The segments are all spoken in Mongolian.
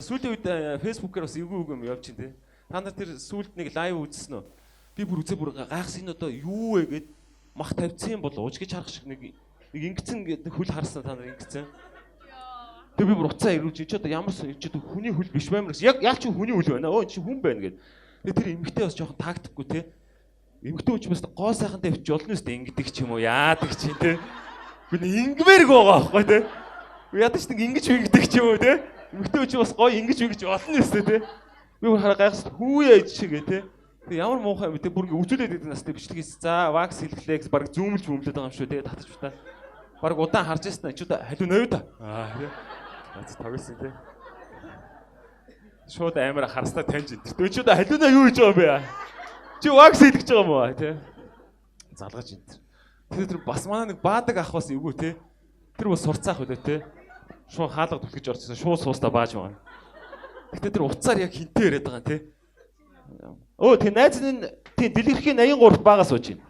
Сүүлийн үед Facebook-ээр бас эвгүй эвгүй юм явж чинь те. Та нар тэр сүүлд нэг live үзсэн үү? Би бүр үзээ, бүр гайхсан, энэ одоо юу вэ гэд, мах тавьсан юм бол ууж гэж харах шиг нэг нэг ингэсэн гэдэг хөл харсан, та нар ингэсэн. Тэгээ би бүр уцаа ирүүлж, чи одоо ямар чи одоо хүний хөл биш баймар гэсэн. Яг яал чи хүний хөл байна. Өө, чи хүн байна гэд. Тэгээ тэр эмэгтэй бас жоохон тактикгүй те. Эмэгтэй хүн ч бас гоо сайхан тавьчих болно өстэй, ингэдэг ч юм уу, яадаг чи те. Би ингэмээрг байгаа байхгүй те. Ядаж нэг ингэж ингэдэг ч юм уу те. Эмэгтэй хүн ч бас гоё ингэж ингэж болно өстэй те. Би бүр хараа гайхсан, хүүе чигээ те. Тэгээ ямар муухай юм бэ те, бүр ингэ үзүүлээд байдаг настай бичлэг хийсэн. За, wax хэлглээ гэж баг зүүмлж бөмлөд байгаа юм шүү те, татаж бутаа. Баг удаан харж ирсэн чи одоо халиу ноёо та. Аа те. Нац тоглосон те. Шууд амар харстаа таньж энэ. Тэр чи одоо халиунаа юу хийж байгаа юм бэ? Чи wax хийлгэж байгаа юм уу те? Залгаж энэ. Тэр тэр бас манай нэг баадаг ах бас эвгүй те. Тэр бас сурцаах үлээ те. Шууд хаалга түлхэж орчихсон. Шууд суустаа бааж байгаа. Гэтэ тэр уцаар яг хинтээ яриад байгаа юм те. Өө, тэр найз нь тийм дэлгэрхийн 83-т бага сууж байна.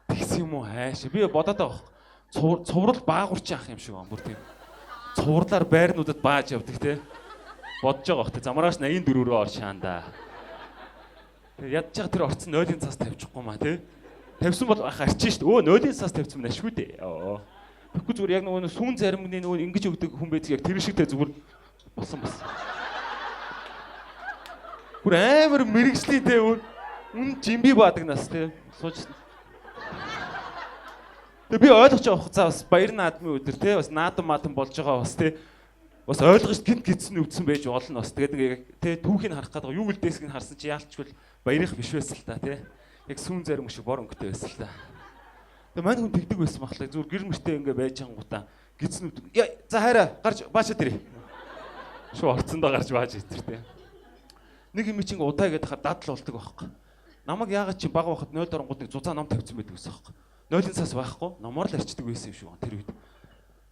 Тэгсэн юм уу хайш. Би бодоод байгаа байхгүй. Цуврал баагуурчин ах юм шиг байна бүр тийм. Цувралаар байрнуудад бааж явдаг те. Бодож байгаа бах те. Замараас 84 рүү ор шаанда. Тэр ядж байгаа тэр орцсон нойлын цаас тавьчихгүй маа те. Тавьсан бол ах арчин шүү дээ. Өө, нойлын цаас тавьсан юм ашгүй дээ. Оо. Тэгэхгүй зүгээр яг нөгөө сүүн заримгны нөгөө ингэж өгдөг хүн байдаг, яг тэр шиг те, зүгээр болсон бас. Бүр амар мэрэгжлийн те, үн жимби баадаг нас те сууж. Тэгээ би ойлгож байгаа хөө, за бас баяр наадмын өдөр те, бас наадам маадам болж байгаа бас те, бас ойлгож гинт гидсэн өвдсөн байж болно бас. Тэгээд нэг те түүхийг харах гэдэг юу гэлдээсгийг харсан чи яалчгүй баярых биш байсан л та те. Яг сүүн зарим шиг бор өнгөтэй байсан л та. Тэгээ мань хүн тэгдэг байсан бахлаа, зүгээр гэр мөртөө ингээ байж ангуудаа гидсэн өвдөг. Я, за, хайраа гарч баашаа дэрээ. Шуу орцондоо гарч бааж итэр те. Нэг юм чинь удаа гэдэг хаа дадал болдог байхгүй. Намайг яагаад чи бага байхад 0 оронгууд нэг зузаан ном тавьсан байдаг гэсэн байхгүй. Нойлын цаас байхгүй, номоор л арчдаг байсан юм шиг байна тэр үед.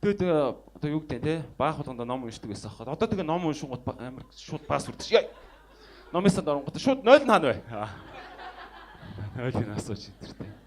Тэгээд одоо юу гэдэг те, баах болгондоо ном уншдаг байсан байхгүй. Одоо тэгээ ном уншингууд амар шууд пас үрдэг. Яа. Номын санд оронгууд шууд 0 нь хаана вэ? 0-ыг асууж энэ те.